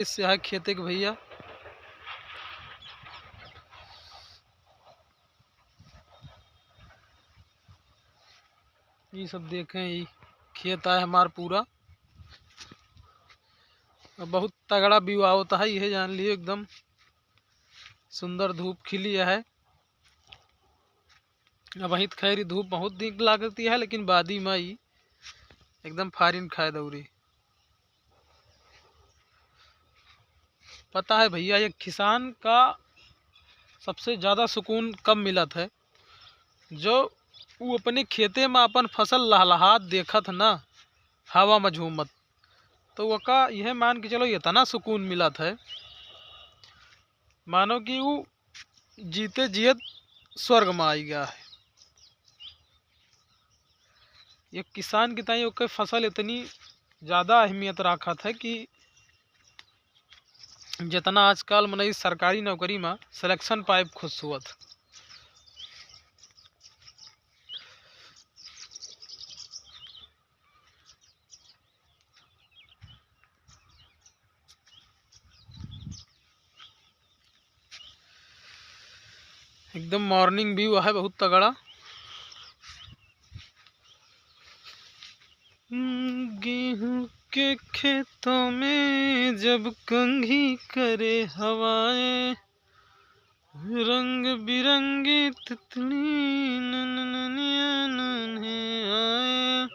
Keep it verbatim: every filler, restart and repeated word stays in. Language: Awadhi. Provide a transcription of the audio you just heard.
इससे है खेते के भैया। ये सब देखें, ये खेत है हमार पूरा। अब बहुत तगड़ा view आवत है, यह जान लियो, एकदम सुंदर धूप खिली है। अब वहीं तो खैर धूप बहुत नीक लागती है, लेकिन बादी में ई एकदम फारिन खाए दौरी। पता है भैया, एक किसान का सबसे ज़्यादा सुकून कब मिलत है, जो वो अपने खेते में अपन फसल लहलहात देखत है ना, हवा में झूमत, तो ओका यह मान के चलो, इतना सुकून मिलत है, मानो कि वो जीते जियत स्वर्ग में आई गया है। एक किसान की ताई ओके फसल इतनी ज़्यादा अहमियत राखत है कि जितना आजकल मनई सरकारी नौकरी में selection पाइप खुश हुअत। एकदम morning view है बहुत तगड़ा। हम्म, गेहूं के खेतों में जब कंघी करे हवाएं, रंग बिरंगी तितली नन ननिया नन्हे आए।